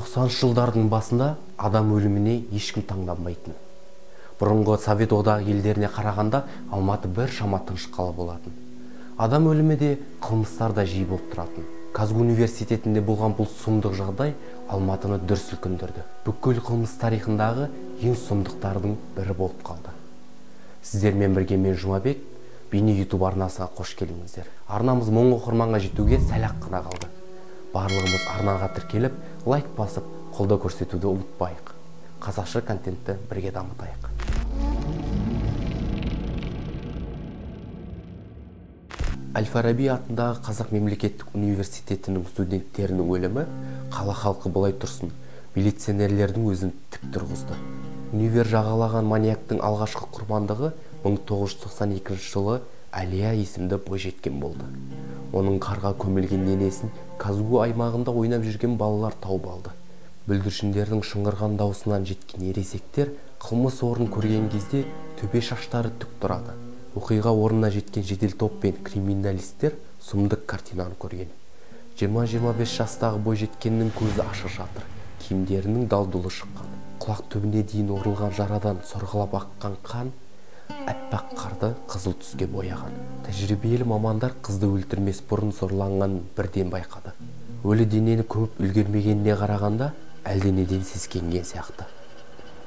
90-шы жылдардың басында адам өліміне ешкім таңданбайтын. Бұрынғы Совет одағы елдеріне қарағанда Алматы бір шама тыныш қала болатын. Адам өлімі де, қылмыстар да жиі болып тұратын. КазГУ университетінде болған бұл сұмдық жағдай Алматыны дүр сілкіндірді. Бүкіл қылмыс тарихындағы ең сұмдықтардың бірі болып қалды. Сіздермен бірге мен Жұмабек, Бейне YouTube арнасына қош келдіңіздер. Арнамыз 1000 оқырманға жетуге сәл-ақ қана қалды. Барлығымыз арнаға тіркеліп, лайк басып, қолдау көрсетуді ұмытпайық. Қазақша контентті бірге дамытайық. Әл-Фараби атындағы Қазақ мемлекеттік университетінің студенттерінің өлімі қала халқы былай тұрсын, милиционерлердің өзін тік тұрғызды. Универ жағалаған маньяктың алғашқы құрбандығы 1992 жылы Әлия есімді бойжеткен болды. Оның қарға көмілген денесін КазГУ аймағында ойнап жүрген балалар тауып алды. Бүлдіршіндердің шыңғырған даусынан жеткен ересектер қылмыс орнын көрген кезде төбе шаштары тік тұрады. Оқиға орнына жеткен жедел топ пен криминалистер сұмдық картинаны көрген. 20-25 жастағы бойжеткеннің көзі ашық жатыр, киімдерінің дал-дұлы шыққан. Құлақ түбіне дейін орылған жарадан сорғалап аққан қан әппақ қарды қызыл түске бояған. Тәжірибелі мамандар қызды өлтірмес бұрын зорланғанын бірден байқады. Өлі денені көміп үлгермегеніне қарағанда әлденеден сескенген сияқты.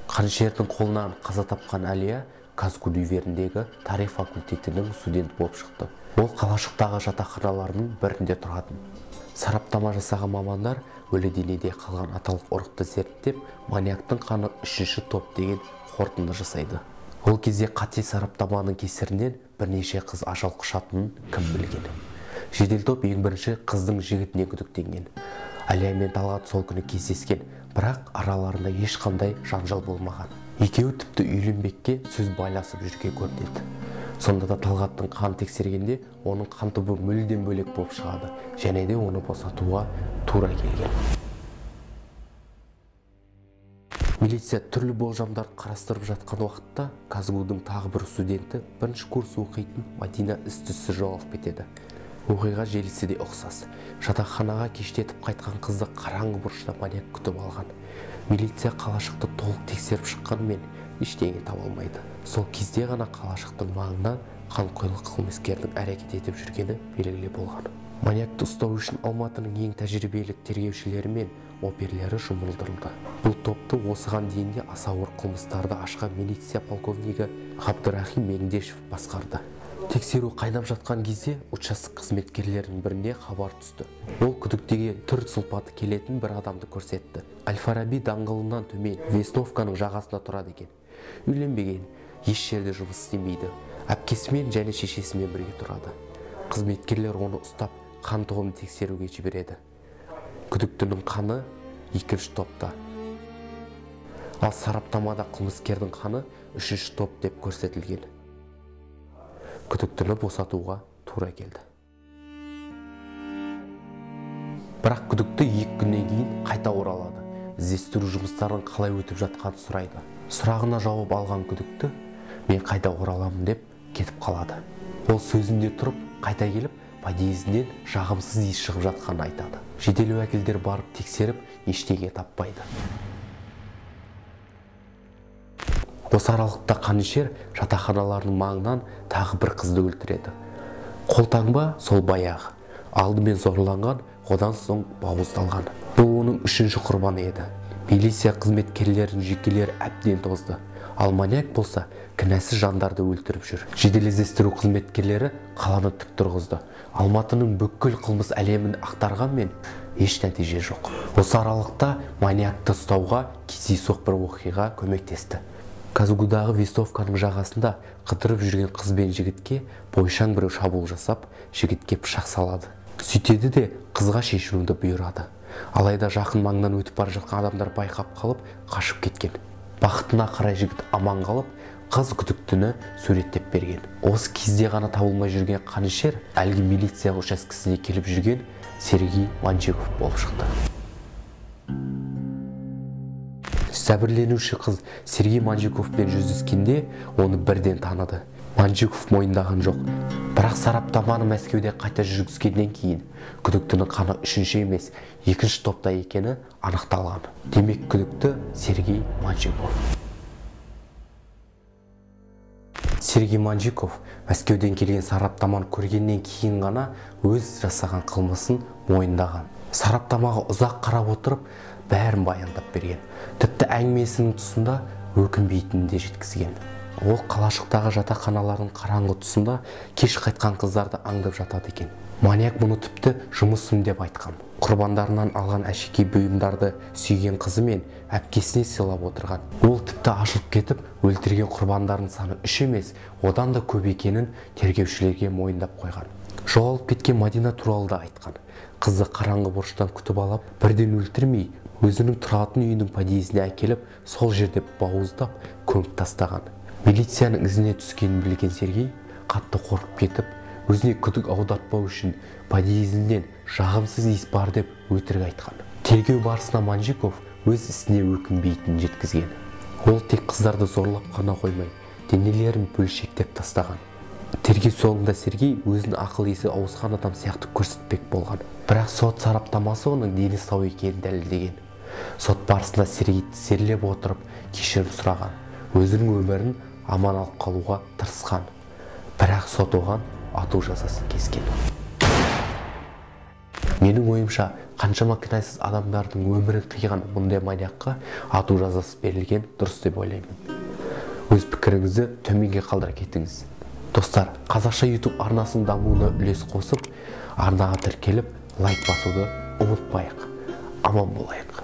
Қанішердің қолынан қаза тапқан Әлия КазГУ универіндегі тарих факультетінің студенті болып шықты. Ол қалашықтағы жатақханалардың бірінде тұратын. Сараптама жасаған мамандар өлі денеде қалған аталық ұрықты зерттеп, маньяктың қаны 3-ші топ деген қорытынды жасайды. Ол кезде қате сараптаманың кесірінен бірнеше қыз ажал құшатынын кім білген. Жедел топ ең бірінші қыздың жігітіне күдіктенген. Әлия мен Талғат сол күні кездескен, бірақ араларында ешқандай жанжал болмаған. Екеуі тіпті үйленбекке сөз байласып жүрген көрінеді. Сонда да Талғаттың қан тексергенде оның қан тобы мүлдем бөлек болып шығады, және де оны босатуға тура келген. Милиция түрлі болжамдар қарастырып жатқан уақытта КазГУ-дың тағы бір студенті, бірінші курс оқитын Мадина із-түзсіз жоғалып кетеді. Оқиға желісі де ұқсас. Жатақханаға кештетіп қайтқан қызды қараңғы бұрышта маньяк күтіп алған. Милиция қалашықты толық тексеріп шыққанымен ештеңе таба алмайды. Сол кезде ғана қалашықтың маңынан қанқұйлы қылмыскердің әрекет етіп жүргені белгілі болған. Маньякты ұстау үшін Алматының ең тәжірибелі тергеушілері мен оперлері жұмылдырылды. Бұл топты осыған дейін де аса ауыр қылмыстарды ашқан милиция полковнигі Ғабдырахим Меңдешев басқарды. Тексеру қайнап жатқан кезде участок қызметкерлерінің біріне хабар түсті. Ол күдіктіге түр сылпаты келетін бір адамды көрсетті. Әл-Фараби даңғылынан төмен Весновканың жағасында тұрады екен. Үйленбеген, еш жерде жұмыс істемейді. Әпкесімен және шешесімен бірге тұрады. Қызметкерлер оны ұстап, қан тобын тексеруге жібереді. Күдіктінің қаны 2-ші топта. Ал сараптамада қылмыскердің қаны 3-ші топ деп көрсетілген. Күдіктіні босатуға тура келді. Бірақ күдікті 2 күннен кейін қайта оралады. Іздестіру жұмыстарының қалай өтіп жатқанын сұрайды. Сұрағына жауап алған күдікті мен қайта ораламын деп кетіп қалады. Ол сөзінде тұрып, қайта келіп, подъездінен жағымсыз иіс шығып жатқанын айтады. Жедел уәкілдер барып тексеріп, ештеңе таппайды. Осы аралықта қанішер жатақханаларының маңынан тағы бір қызды өлтіреді. Қолтаңба сол баяғы. Алдымен зорланған, одан соң бауыздалған. Бұл оның 3-ші құрбаны еді. Милиция қызметкерлерінің жүйкелері әбден тозды. Ал маньяк болса, кінәсіз жандарды өлтіріп жүр. Жедел іздестіру қызметкерлері қаланы тік тұрғызды. Алматының бүкіл қылмыс әлемін ақтарғанмен еш нәтиже жоқ. Осы аралықта маньякты ұстауға кездейсоқ бір оқиға көмектесті. КазГУ-дағы Вестовканың жағасында қыдырып жүрген қыз бен жігітке бойшаң біреу шабуыл жасап, жігітке пышақ салады. Сөйтеді де қызға шешінуді бұйырады. Алайда жақын маңнан өтіп бара жатқан адамдар байқап қалып, қашып кеткен. Бақытына қарай жігіт аман қалып, қыз күдіктіні суреттеп берген. Осы кезде ғана табылмай жүрген қанішер әлгі милиция учаскесіне келіп жүрген Сергей Манчиков болып шықты. Зәбірленуші қыз Сергей Манчиковпен жүздескенде оны бірден таныды. Манчиков мойындаған жоқ, Бірақ сараптаманы Мәскеуде қайта жүргізгеннен кейін күдіктінің қаны үшінші емес, екінші топта екені анықталған. Демек, күдікті Сергей Манжиков. Сергей Манжиков Мәскеуден келген сараптаманы көргеннен кейін ғана өз жасаған қылмысын мойындаған. Сараптамаға ұзақ қарап отырып, бәрін баяндап берген. Тіпті әңгімесінің тұсында өкінбейтінін де жеткізген. Ол қалашықтағы жатақханалардың қараңғы тұсында кеш қайтқан қыздарды аңдып жатады екен. Маньяк мұны тіпті жұмысым деп айтқан. Құрбандарынан алған әшекей бұйымдарды сүйген қызы мен әпкесіне сыйлап отырған. Ол тіпті ашылып кетіп, өлтірген құрбандардың саны 3 емес, одан да көп екенін тергеушілерге мойындап қойған. Жоғалып кеткен Мадина туралы да айтқан. Қызды қараңғы бұрыштан күтіп алып, бірден өлтірмей, өзінің тұратын үйінің подъездіне әкеліп, сол жерде бауыздап көміп тастаған. Милицияның ізіне түскенін білген Сергей қатты қорқып кетіп, өзіне күдік аудартпау үшін подъездінен жағымсыз иіс бар деп өтірік айтқан. Тергеу барысында Манжиков өз ісіне өкінбейтінін жеткізген. Ол тек қыздарды зорлап қана қоймай, денелерін бөлшектеп тастаған. Тергеу соңында Сергей өзін ақыл есі ауысқан адам сияқты көрсетпек болған. Бірақ сот сараптамасы оның дені сау екенін дәлелдеген. Сот барысында Сергей тізерлеп отырып кешірім сұраған, өзінің өмірін аман алып қалуға тырысқан. Бірақ сот оған ату жазасын кескен. Менің ойымша, қаншама кінәсіз адамдардың өмірін қиған мұндай маньякқа ату жазасы берілген дұрыс деп ойлаймын. Өз пікіріңізді төменге қалдыра кетіңіз. Достар, қазақша YouTube арнасының дамуына үлес қосып, арнаға тіркеліп, лайк басуды ұмытпайық. Аман болайық.